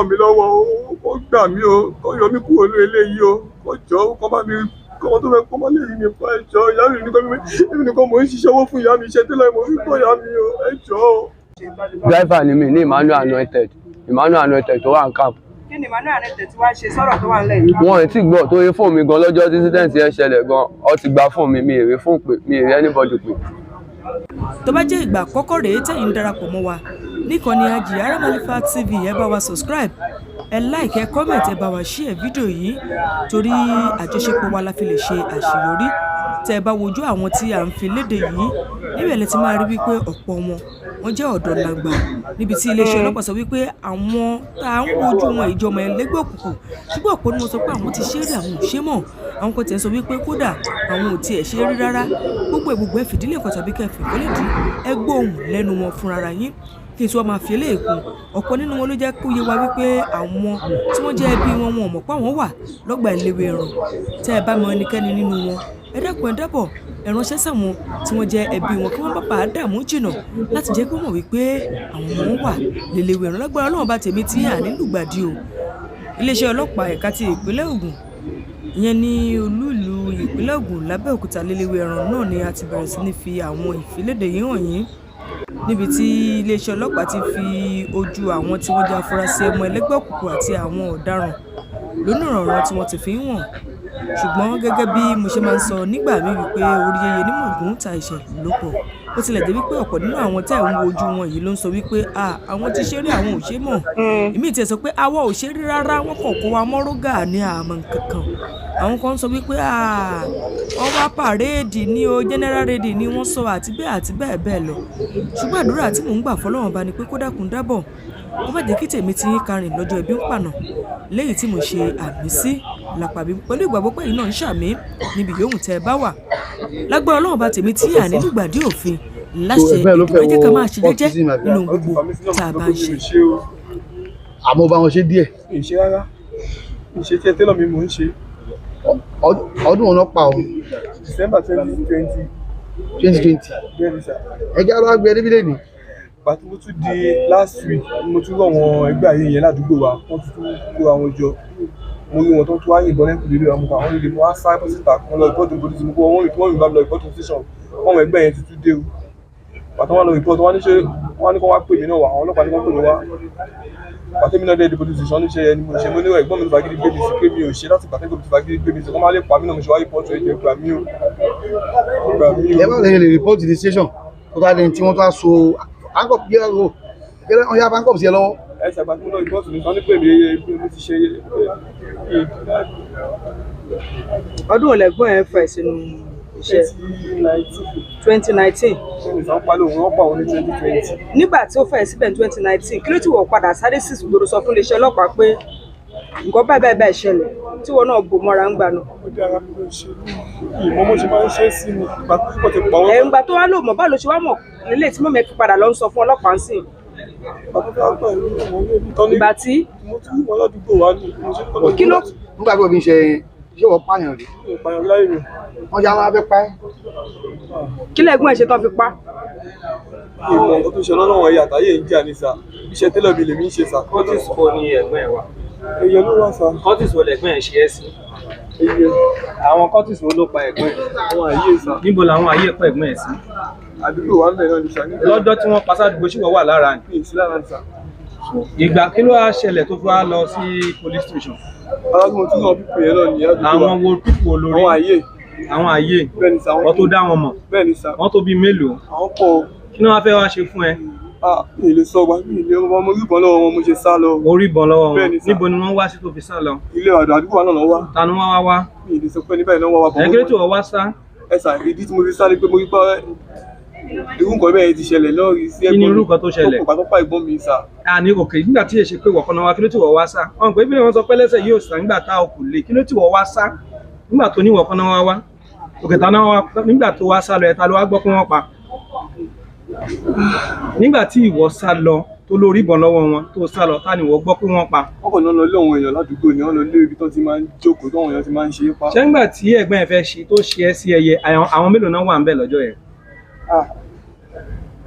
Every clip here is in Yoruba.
ràn mí lọ́wọ́ o, kó gbà mí o, kó yọ mí kúrò ní eléyìí o, kó jọ kó bá mi kọ́mọ tó fẹ́ kọ́mọ lè rí mi pa. Ẹ jọ̀ọ́, ìyá mi nìkan, èmi nìkan mò ń ṣiṣẹ́ owó fún ìyá mi, iṣẹ́ tẹ́lẹ̀ mo fi kọ́ ìyá mi o, ẹ jọ̀ọ́ o. Driver ni mí ní Emmanuel Anointed, Emmanuel Anointed tó wà ní camp. Kí ni Emmanuel Anointed tí wàá ṣe sọ̀rọ̀ tó wà nílẹ̀ yìí? Wọn ò tí gbọ́ tó rí fóònù mi gan lọ́jọ́ tí incident yẹn ṣẹlẹ̀ gan, ọ ti gba fóònù mi, mi ì rí fóònù pè, mi ì rí anybody pè. Tó bá jẹ́ ìgbà àkọ́kọ́ rèé tẹ̀yin ń darapọ̀ mọ́ wa níkànnì Àjìyára Malifa TV, ẹ bá wa subscribe, ẹ like, ẹ comment, ẹ bá wa share fídíò yìí, torí àjọṣepọ̀ wa la fi lè ṣe àṣeyọrí. Tẹ́ ẹ bá wojú àwọn tí à ń fi léde yìí níbẹ̀, lẹ ti máa rí wípé ọ̀pọ̀ wọn, wọ́n jẹ́ ọ̀dọ́ làgbà, níbi tí iléeṣẹ́ ọlọ́pàá sọ wípé àwọn tá à ń wojú wọn ìjọmọ ẹlẹ́gbẹ́ òkùnkùn, ṣùgbọ́n ọ̀pọ̀ ni wọ́n sọ pé àwọn ti ṣe é rí, àwọn ò ṣe mọ̀. Àwọn kan tiẹ̀ sọ wípé kódà àwọn ò tiẹ̀ ṣe é rí rárá. Gbogbo ẹ̀ gbogbo ẹ̀, fìdílé nǹkan tàbí kẹ́ fìkọ́lẹ́dì, ẹ gbọ́ ohùn lẹ́nu wọn fúnra yín. Kí n tí wọ́n máa fi eléyìí kún, ọ̀pọ̀ nínú wọn ló jẹ́ kó yé wa wípé àwọn tí wọ́n jẹ́ ẹbí wọn, wọn ò mọ̀ pé àwọn wà lọ́gbà ẹlẹ́wẹ̀ ẹ̀rùn. Tẹ́ ẹ bá mọ ẹnikẹ́ni nínú wọn, ẹ dákun, ẹ dábọ̀, ẹ ránṣẹ́ sáwọn tí wọ́n jẹ́ ẹbí wọn, kí wọ́n bá bàa dààmú jìnnà láti jẹ́ kí wọ́n mọ̀ wípé àwọn ọmọ wọn wà lélẹ́wẹ̀ ẹ̀rùn. Lágbára Ọlọ́run bá tèmi tí à ní lùgbàdì o. Iléeṣẹ́ ọlọ́pàá ẹ̀ka ti ìpínlẹ̀ Ògùn, ìyẹn ní olú ìlú ìpínlẹ̀ Ògùn lábẹ́òkúta, lélẹ́wẹ̀ ẹ̀rùn náà ni a ti bẹ̀rẹ̀ sí ní fi àwọn ìfiléde yìí hàn yín, níbi tí iléeṣẹ́ ọlọ́pàá ti fi ojú àwọn tí wọ́n jẹ́ afurasí ọmọ ẹlẹ́gbẹ́ òkùnkùn àti àwọn ọ̀daràn lónìrànràn tí wọ́n ti fi ń hàn. Ṣùgbọ́n gẹ́gẹ́ bí mo ṣe máa ń sọ nígbà míì wípé orí yẹyẹ ní mọ̀gún ta ìṣẹ̀ ló pọ̀, bó tilẹ̀ jẹ́ wípé ọ̀pọ̀ nínú àwọn tẹ́ ẹ̀ ń wo ojú wọn yìí ló ń sọ wípé àwọn ti ṣe rí, àwọn ò ṣe mọ̀. Ìmíì tiẹ̀ sọ pé àwa ò ṣe rí rárá, wọ́n kàn kó wa mọ́rógà ní àmọ́ nǹkan kan. Àwọn kan sọ wípé wọ́n wá parade ní o, general raid ni wọ́n sọ, àti bẹ́ẹ̀ àti bẹ́ẹ̀ bẹ́ẹ̀ lọ. Ṣùgbọ́n àdúrà tí mò ń gbà fọlọ́run bá ní pé kó dákun dábọ̀, kó má jẹ́ kí tèmi ti yín karìn lọ́jọ́ ẹbí ń pànà léyìí tí mo ṣe àmì sí làpàbí pẹ̀lú ìgbàgbọ́ pé ẹ̀yin náà ń ṣàmì níbi yòówù tẹ́ ẹ bá wà. Lágbára Ọlọ́run bá tèmi tí à nílùgbàdì òfin láṣẹ Ẹgbẹ́ ló fẹ́ ẹ jẹ́ ká wọ máa ṣe jẹ́jẹ́ autism àbí? nínú gbogbo tá a bá ń ṣe. Àmọ́ bá wọn ṣe díẹ̀. Ìṣe rárá, ìṣe tí ẹ tẹ́lọ̀ mi mò ń ṣe. Ọdún wọn náà pa òun? December 2020. 2020? Bẹ́ẹ̀ ni sà. Ẹjẹ́ ló wá gbé ẹdí bílẹ̀ ní. Pàtó mo tún di last week, mo tún rọ̀ wọn ẹgbẹ́ ayé yẹn ládùúgbò wa, wọ́n tún tún kó àwọn jọ. Mo rí wọn tó tún wá yìnbọn lẹ́kùn lórí àwọn àwọn olè. Mo wá sáré bọ́ síta, wọ́n lọ report police, mo kó wọn, wọ́n bá mi lọ report station. Wọ́n mọ ẹgbẹ́ yẹn tuntun dé o. Pàtó wọn lọ report, wọ́n ní ṣe wọ́n ní kó wá pè mí náà wá, àwọn ọlọ́pàá ní kó pè mí wá. Pàtó mi náà dé police station, ní ṣe ẹni mo ṣe, mo ní ẹ̀gbọ́n mi ló fagídí gbé mi sí, pé mi ò ṣe láti pàtó mi ti fagídí gbé mi sí, kó má lè pa mí náà mo ṣe wá report. Ẹ jọ̀ọ́, gbà mí o, gbà mí o. Ẹ bá lè report the station tó bá lẹ́yìn tí wọ́n tó á so handcuff yẹ o, wọ́n yá handcuff sí ẹ lọ́wọ́. Ẹ ṣàgbà tí mo lọ report ní sọ ní pé mi mo ti ṣe. Ọdún wo lẹ̀gbọ́n ẹ̀ fẹ́ sínú iṣẹ́? 2019. 2019? Ẹnì pa lóun, wọ́n pa òun ní 2020. Nígbà tí ó fẹ́ síbẹ̀ ní 2019, kí ló ti wọ̀ padà sáré sí ìgboro sọ fún iléeṣẹ́ ọlọ́pàá pé nǹkan báyìí báyìí báyìí ṣẹlẹ̀, tí wọn náà bò mọ́ra ń gbà náà? Ó dára mi ló ṣe ìmọ̀ mo ṣe máa ń ṣe sí ni ìgbà tó pọ̀ ti pa wọ́n. Ẹ̀ ń gbà tó wá lò mọ̀, báwo ló ṣe wá mọ̀ nílé tí mọ̀mọ́ ẹ fi padà lọ ń sọ fún ọlọ́pàá ń sìn? Ìgbà tó fẹ́ pẹ̀ ní ọmọ ilé tán ní. Ìgbà tí Mo tún rí wọn ládùúgbò wa ní mo ṣe kọ́. Kí ló Nígbà tí wọ́n fi ń ṣe ṣé wọ́n pààyàn rí? Ìpààyàn láyé mi. Wọ́n yá wọn fẹ́ pa ẹ́. Kí lẹ́gbọ́n ẹ̀ ṣe tán fi pa? Ìmọ̀ nǹkan tó ṣe lọ́nà wọn ẹ̀yà àtàyè ń jà ní sà, iṣẹ́ tẹ́lẹ̀ mi lèmi ń ṣe sà. Cultist wo ni ẹ̀gbọ́n ẹ̀ wà? Ẹyẹ ló wà sà. Cultist wo lẹ̀gbọ́n ẹ̀ ṣe é sí? Ẹyẹ. Àwọn cultist wo ló pa ẹ̀gbọ́n ẹ̀? Àwọn àyè sà. Níbo làwọn ayé pa ẹ̀gbọ́n ẹ̀ sí? Àdúgbò wa ń bẹ̀ náà ní sà níbẹ̀. Lọ́jọ́ tí wọ́n pa sádùúgbò, ṣì wọ́n wà lára ni? Mi ì sí lára ní sà. Ìgbà kí ló wá ṣẹlẹ̀ tó fi wá lọ sí police station? Ara tí mo tún náà pípé yẹn náà ní àdúgbò wa. Àwọn wo pípò olórí? Àwọn àyè. Àwọn ayé? Bẹ́ẹ̀ ni sà. Wọ́n tó dá wọn mọ̀? Bẹ́ẹ̀ ni sà. Wọ́n tó bí mélòó? Àwọn pọ̀. Kí ni wọ́n fẹ́ wá ṣe fún ẹ? Ah, mi ì lè sọ wa, mi ì lè ọmọ, mo rí ìbọn lọ́wọ́ wọn, mo ṣe sá lọ. Orí ìbọn lọ́wọ́ Bẹ́ẹ̀ wọn? ni sà. Níbo ni wọ́n wá sí tó fi sá lọ? Ilé àdó àdúgbò wa náà lọ wá. Ta ni wọ́n wá wá? Mi ì lè sọ pé níbẹ̀ náà wá wá bọ̀. Ẹ̀ kí ló tí wọ́n wá sá? Ẹ sà, ìdí tí mo fi sá ni pé mo rí pé irú nǹkan bẹ́ẹ̀ ti ṣẹlẹ̀ náà rí sí Kí ni ẹ̀gbọ́n irú mi. nǹkan tó ṣẹlẹ̀? Tó kò bá tó pa ẹ̀gbọ́n mi sà. A ní òkè nígbà tí èsè pé wọ̀kan náà wá, kí ló tí wọ́n wá sá? Wọn pé bí wọ́n sọ pé lẹ́sẹ̀ yóò sá nígbà tá ò kò lè, kí ló tí wọ́n wá sá nígbà tó ní wọ̀kan náà wá wá òkè tá náà wá? Nígbà tó wá sá lọ, ẹ̀ta ló wá gbọ́ pé wọ́n pa nígbà tí ìwọ sá lọ tó lórí ìbọn lọ́wọ́ wọn tó sá lọ, tá ni ìwọ gbọ́ pé wọ́n pa? Wọ́n kàn náà lọ lé àwọn èèyàn ládùúgbò ni, wọ́n lọ lé ibi tó ti máa ń jókòó, tó àwọn èèyàn ti máa ń ṣe é pa. Ṣé nígbà tí ẹ̀gbọ́n ẹ̀ fẹ́ ṣe tó ṣe é sí ẹyẹ, àwọn mélòó náà wà ń bẹ̀ lọ́jọ́ yẹn? Ah,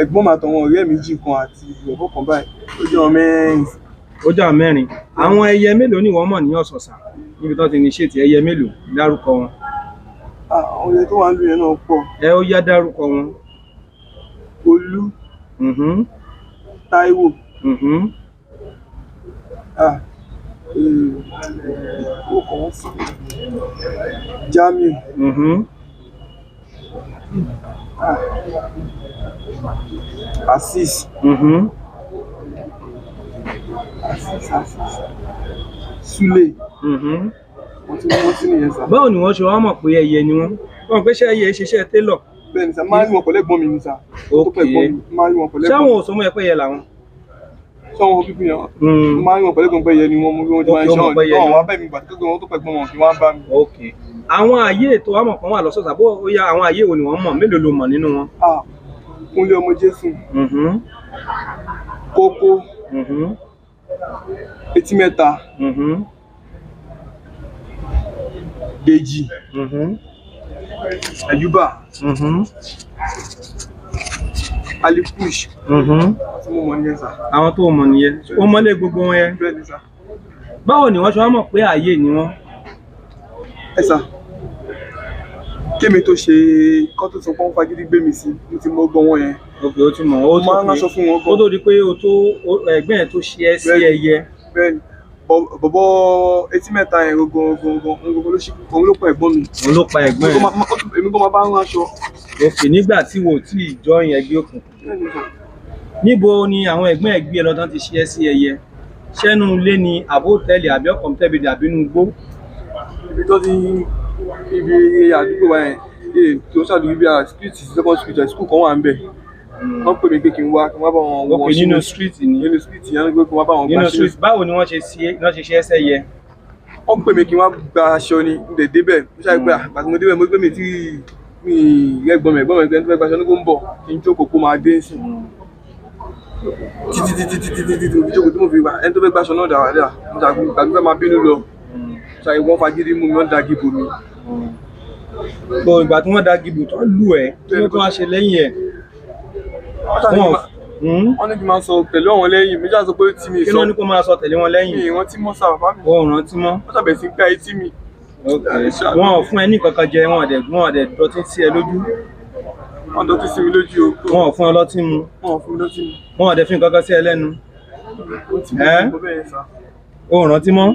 ẹ̀gbọ́n mi àtàwọn ọ̀rẹ́ méjì kan àti ìbọ̀bọ̀ kan báyìí, ó jẹ́ ọmọ mẹ́rin. Ó jà mẹ́rin. Àwọn ẹyẹ mélòó ni wọ́n mọ̀ ní Ọ̀sọ̀sà níbi tó ti ní ṣètì ẹyẹ mélòó? Dárúkọ wọn. Àwọn ẹyẹ tó wà ń lu yẹn náà pọ̀. Ẹ ó yá, dárúkọ wọn. Olú, Táíwò, ó kàn wọ́n sí Jamiu, Azeez, Azeez, Azeez, Sule. Wọ́n ti nìyẹn sà. Báwo ni wọ́n ṣe wá mọ̀ pé ẹyẹ ni wọ́n? Wọ́n pé ṣé ẹyẹ ṣiṣẹ́ télọ̀? Bẹ́ẹ̀ ni sà, máa ń rí wọn pẹ̀lú ẹ̀gbọ́n mi ni sà. Tó Ok. pẹ̀ ẹ̀gbọ́n mi, máa ń rí wọn pẹ̀lú Ṣé ẹ̀gbọ́n àwọn mi. ò sọ mọ́ ẹ pé ẹyẹ làwọn? Ṣé àwọn pípín yẹn, máa ń rí wọn pẹ̀lú ẹ̀gbọ́n pé ẹyẹ ni wọ́n, mú bí wọ́n ti máa ń Ok, ó ṣe mọ̀ pé ẹyẹ ni wọn. wọ́n. Wọ́n bẹ̀ mí gbà tó gbé wọn tó pẹ̀ gbọ́n wọn kí wọ́n bá mi. Ok. Àwọn àyè ètò àmọ̀ kan wà lọ́sọ̀ọ̀sà, bó ó yá, àwọn àyè wo ni wọ́n mọ̀? Mélòó ló mọ̀ nínú wọn? Kúnlé ọmọ Jésù, Kókó, Etí Mẹ́ta, Dèjì, Àyùbá, Alikush. Tí mo mọ̀ nìyẹn sà. Àwọn tó mọ̀ nìyẹn. Ó mọ́lé gbogbo wọn yẹn. Bẹ́ẹ̀ ni sà. Báwo ni wọ́n ṣe wá mọ̀ pé àyè ni wọ́n? Ẹ sà, kémi tó ṣe kọ́ tó sọ pé wọ́n fagídí gbé mi sí, mo ti mọ ọgbọ́n wọn yẹn. Ok, ó ti mọ̀. Ó Mo máa ń ránṣọ fún wọn Ó gan. tó di pé o tó ẹ̀gbọ́n ẹ̀ tó ṣe ẹ́ sí Bẹ́ẹ̀ni. ẹyẹ. Bẹ́ẹ̀ ni, bọ̀bọ̀ Etí Mẹ́ta yẹn gangan gangan gangan ló ṣe, òun ló pa ẹ̀gbọ́n mi. Òun ló pa ẹ̀gbọ́n ẹ̀. Èmi gan máa bá ń ránṣọ. Ok, nígbà tí wò tí ìjọ yẹn gbé òkùnkùn. Bẹ́ẹ̀ ni sà. Níbo ni àwọn ẹ̀gbọ́n ẹ̀ gbé ẹ lọ tán ti ṣe ẹ́ sí ẹyẹ? Ṣẹ́nu ilé ni, àbó tẹ́lẹ̀, àbí ọkọ̀ tẹ́bi, àbí inú igbó? Ibi tó ti, ibi àdúgbò wa yẹn, ee tó ṣàdúgbò ibi à street, second street, school kan wà ń bẹ̀. Wọ́n pè mí pé kí n wá bá wọn Ok, wọ nínú street ni. Nínú street yẹn, pé kí n wá bá wọn Nínú gba street, báwo ni wọ́n ṣe ṣe wọ́n ṣe ṣe ẹ́ sẹ́yẹ? Wọ́n pè mí kí n wá gba aṣọ ni, n dẹ̀ débẹ̀. Mo ṣàlàyé pé àgbà tí mo débẹ̀, mo rí pé mi tí mi rẹ́gbọ́n mi, ẹ̀gbọ́n mi ẹni tó fẹ́ gba aṣọ ní kó ń bọ̀, kí n jókòó kó máa dé sí títí títí títí títí tí mo fi jókòó, tí mo fi wà ẹni tó fẹ́ gba aṣọ náà dà wá dà. Mo ṣàgbé fẹ́ máa bínú lọ, ṣàyẹ̀ wọ́n fagídí mú mi, wọ́n dagi bò mí. Gbọ́ ìgbà tí wọ́n da gibù tó lù ẹ́, kí ló tó wá ṣe lẹ́yìn ẹ̀? Wọ́n ṣàní kí n Wọ́n wọ́n ní kí n máa sọ pẹ̀lú àwọn lẹ́yìn mi, ṣáà sọ pé tí mi Kí sọ ló ní kó máa sọ tẹ̀lé wọn lẹ́yìn? Mi ìrántí mọ́ sá, bàbá mi. O ò rántí mọ́. Wọ́n ṣàbẹ̀ sí gbá etí mi. Ok. Wọn ò fún ẹ ní kankan jẹ, wọn ò dẹ̀ dọ̀tí sí ẹ lójú. Wọ́n dọ̀tí sí mi lójú o. Wọn ò fún ẹ lọ́tí mu. Wọ́n ò fún mi lọ́tí mu. Wọn ò dẹ̀ fi nǹkan kan sí ẹ lẹ́nu. Wọ́n ti Ẹ́? mú bẹ́ẹ̀ sá. O ò rántí mọ́.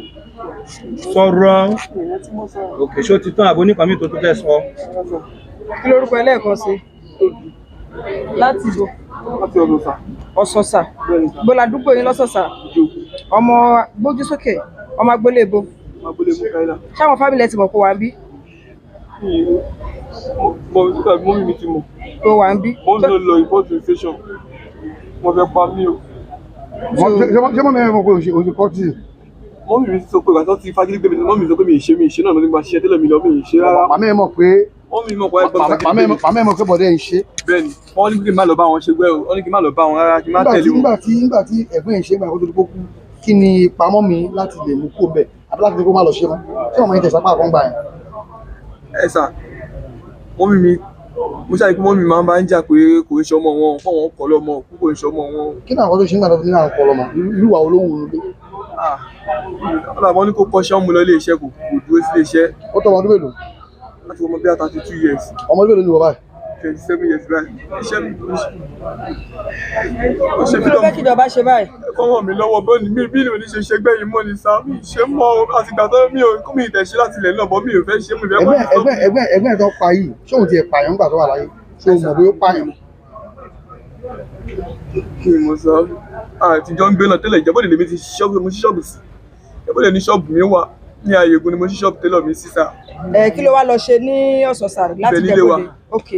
Sọ̀rọ̀. Mi ìrántí mọ́ sá. Ok, ṣó ti tán àbó nípa mi tó tún fẹ́ sọ? Kí lorúkọ ẹ lẹ́ẹ̀kan sí? Láti ibo? Láti ọdún sá. Ọ̀sọ̀sà. Bẹ́ẹ̀ ni sá. Bọ́lá àdúgbò yín lọ́sọ̀sà? Ìjókòó. Ọmọ gbójú sókè, ọmọ agboolé ibo? Agboolé Mukaila. Ṣáwọn family ẹ ti mọ̀ kó wà ń bí? Mo tàbí mọ́mí mi ti mọ̀. Tó wà ń bí. Mọ́mí ló lọ ìpọ́tù station. Wọ́n fẹ́ pa mí o. Ṣé mọ́ mi mọ̀ pé òṣè kọ́tì? Mọ́mí mi sọ pé ìgbà tó ti fagídí gbé mi, mọ́mí sọ pé mi ì ṣe náà ló ti gba ṣiṣẹ́ tẹ́lẹ̀ mi lọ, mi ì ṣe rárá. Màmá ẹ̀ mọ̀ pé Mọ́mí mọ̀ pé ẹgbẹ́ fagídí gbé mi. màmá ẹ̀ mọ̀ pé bọ̀dẹ̀ ń ṣe. Bẹ́ẹ̀ni, wọ́n ní kí n má lọ bá wọn ṣe gbẹ́ o, wọ́n ní kí n má lọ bá wọn rárá, kí n má Nígbà tẹ̀lé tí wọn. nígbà tí ẹ̀gbọ́n ẹ̀ ṣe gbà kó tó di kó kú, kí ni pamọ́ mi láti lè mú kó bẹ̀ àbí láti lè kó má lọ ṣe mọ́? Ṣé màmá yẹn tẹ̀sán pàápàá ń gbà yẹn? Ẹ sà, mọ́mí mi, mo ṣàlàyé pé mọ́mí máa ń bá ń jà pé kò ń ṣe ọmọ wọn, fún àwọn kọ́ lọ́mọ, kú kò ń ṣe ọmọ wọn. Kí ni àwọn tó ṣe nígbà tó fi ní àwọn ọkọ lọ́mọ? Irú ìwà olóhùn ló dé. Ah, ọlọ́run ní kó kọ́ṣẹ́, ọmọ lọ ilé iṣẹ́, kò dúró sí ilé iṣẹ́. Ó tọ́ ọmọ ọdún mélòó? Láti ọmọ bíi 32 years. Ọmọ ọdún mélòó ni wọ́n báyìí? 27 years báyìí. Iṣẹ́ mi ó ṣe Kí ló fẹ́ kíjọba ṣe báyìí? Ẹ̀kọ́ ràn mí lọ́wọ́ bọ́ọ̀lù mi bí mi ò ní ṣe ṣẹgbẹ́ yìí mọ́ ni sá, mi ì ṣe mọ́ o. Àtìgbà tó mi ò kó mi ìtẹ̀ṣe láti ilẹ̀ náà bọ́, mi ò fẹ́ ṣe, mi ò fẹ́ Ẹ̀gbọ́n ẹ̀gbọ́n ẹ̀gbọ́n ẹ̀gbọ́n ẹ̀ tó pa yìí, ṣé òun ti ẹ̀ pààyàn nígbà tó wà láyé? Ṣé o mọ̀ bóyá ó pààyàn? Kí ni mo sọ? Àtijọ́ ń gbé náà tẹ́lẹ̀, Ìjẹ́bú-Òde lèmi ti ṣí ṣọ́ọ̀bù, mo ṣí ṣọ́ọ̀bù sí. Ìjẹ́bú-Òde ní ṣọ́ọ̀bù mi wà, ní Ayégun ni mo ṣí ṣọ́ọ̀bù tẹ́lọ̀ mi sí sá. Ẹ kí ló wá lọ ṣe ní Ọ̀sọ̀sà láti Ibẹ̀ nílé wa. Ìjẹ̀bú-Òde? Ok.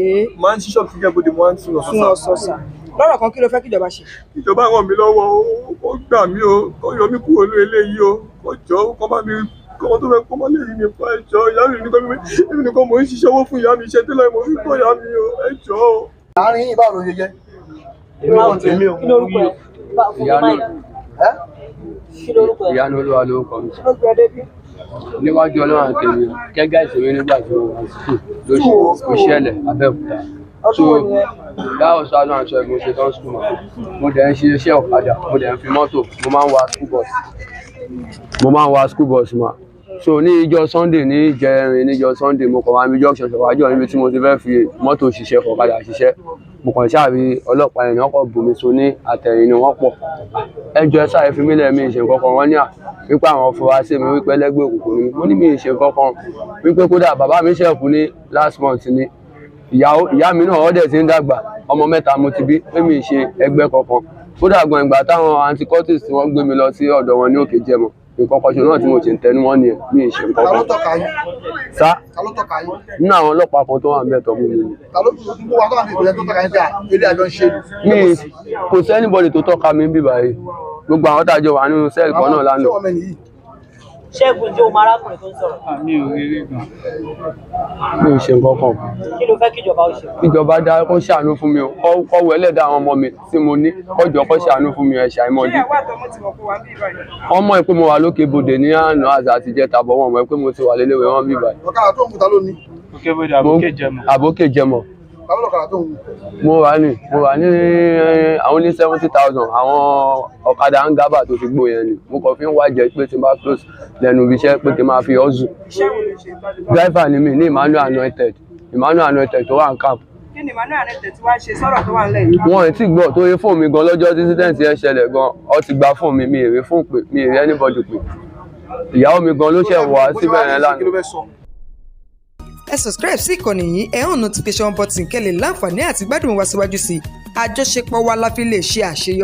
Máa ń ṣí ṣọ́ọ̀bù sí Ìjẹ́bú-Òde, mo máa ń sùn Fún Ọ̀sọ̀sà. Ọ̀sọ̀sà. Lọ́rọ̀ kan, kí ló fẹ́ kíjọba ṣe? Ìjọba ràn mí lọ́wọ́ o, ó gbà mí o, kó yọ mí kúrò ní eléyìí o, kó jọ kó bá mi kọ́mọ tó fẹ́ kọ́mọ lè rí mi pa. Ẹjọ́ ìyá mi nìkan, mi èmi nìkan mò ń ṣiṣẹ́ owó fún ìyá mi, iṣẹ́ tẹ́lẹ̀ mo fi kọ́ ìyá mi o, ẹjọ́ o. Àárín yìí, báwo ló ṣe jẹ́? Èmi ò Kí lorúkọ ẹ? Bá fún mi Ìyanu. máìkì. Kí lorúkọ ẹ? Ìyanu Olúwa lórúkọ mi. Kí ló gbé ọ débi? Níwájú Ọlọ́run àti ènìyàn, kẹ́gà ìsinmi nígbà tí mo wà sí ló ṣẹlẹ̀ Abẹ́òkúta. Ọdún wo nìyẹn? That was 2012 mo ṣe tán school ma. Mo dẹ̀ ń ṣe iṣẹ́ ọ̀kadà, mo dẹ̀ ń fi mọ́tò, mo máa ń wa school bus. Mo máa ń wa school bus ma. So ní ìjọ Sunday, ní ìjẹrin, níjọ Sunday, mo kàn wá níbi junction Ṣọ̀wájọ́ níbi tí mo ti fẹ́ fi mọ́tò ṣiṣẹ́, fọ̀kadà ṣiṣẹ́. Mo kàn ṣáà rí ọlọ́pàá yẹn, wọ́n kàn bù mí so ní àtẹ̀yìn ni wọ́n pọ̀. Ẹjọ́ ẹ sáré fi mí lẹ̀, mi ì ṣe nǹkan kan. Wọ́n ní à wípé àwọn afurasí mi wípé ẹlẹ́gbẹ́ òkùnkùn ni mí. Mo ní mi ì ṣe nǹkan kan, wípé kódà bàbá mi ṣẹ̀ kú ní last month ni, ìyàwó ìyá mi náà ọdẹ ti ń dàgbà, ọmọ mẹ́ta mo ti bí, pé mi ì ṣe ẹgbẹ́ kankan. Kódà gan, ìgbà táwọn anticultists tí wọ́n gbé mi lọ sí ọ̀dọ̀ wọn ní Òkè Jẹmọ, nǹkan kan ṣe náà tí mo ṣe ń tẹnu mọ́ nìyẹn, mi ì ṣe nǹkan Ta ló kan. tọ́ka yín? Sá. Ta ló tọ́ka yín? Nínú àwọn ọlọ́pàá kan tó wà níbẹ̀ tó mú mi ni. Ta ló gbogbo wa tó wà ní ìpínlẹ̀ tó tọ́ka yín pé à ilé àjọ ń ṣe ni? Mi kò sí anybody tó tọ́ka mi bí báyìí, gbogbo àwọn tá a jọ wà nínú cell kan náà Ṣé lánàá. wọ́n mẹ́ni yìí? Ṣẹ́gun, jẹ́ o mọ arákùnrin tó ń sọ̀rọ̀? Mi ò rí rí gan. Mi ò ṣe nǹkan kan. Kí ló fẹ́ kíjọba ó ṣe? Ìjọba dá kó ṣàánú fún mi o, kó wọ ẹlẹ́dàá àwọn ọmọ mi tí mo ní, kọjọ kó ṣàánú fún mi, ẹ̀ṣà Ṣé ìmọ̀dí. ìyàwó àtọmọ ti mọ̀ pé wà ń bí báyìí? Wọ́n mọ̀ pé mo wà lókè bodè ní àná àti àtijẹ́ta bọ̀, wọ́n mọ̀ pé mo ti wà léléwé wọn bí báyìí. Ọ̀kadà tó ń gùn, ta ló ní? Òkè Bòdè, Àbókè Jẹmọ. Àbókè Jẹmọ. Ta ló lọ́kadà tó ń gùn? Mo rà ní àwọn ní 70,000, àwọn ọ̀kadà ń gábà tó ti gbó yẹn ni. Mo kàn fi ń wá jẹ pé tí n bá close lẹ́nu ibi iṣẹ́ pé kí n máa fi hustle. Iṣẹ́ wo ló ṣe ìtọ́jú? Driver ni mí ní Emmanuel Anointed, Emmanuel Anointed tó wà ní camp. Kí ni Emmanuel Anointed tí wàá ṣe sọ̀rọ̀ tó wà nílẹ̀ yìí? Wọn ò tí gbọ́ tó rí fóònù mi gan. Lọ́jọ́ tí incident yẹn ṣẹlẹ̀ gan, ọ ti gba fóònù mi, mi ì rí fóònù pè, mi ì rí anybody pè. Ìyàwó mi gan ló ṣẹ̀ wá síbẹ̀ yẹn Kí ló lánàá. fẹ́ sọ? Ẹ subscribe sí ìkànnì yìí, ẹ hàn notification button kẹ́ lè láǹfààní àti gbádùn wa síwájú sí i. Àjọṣepọ̀ wa la fi lè ṣe àṣeyọrí.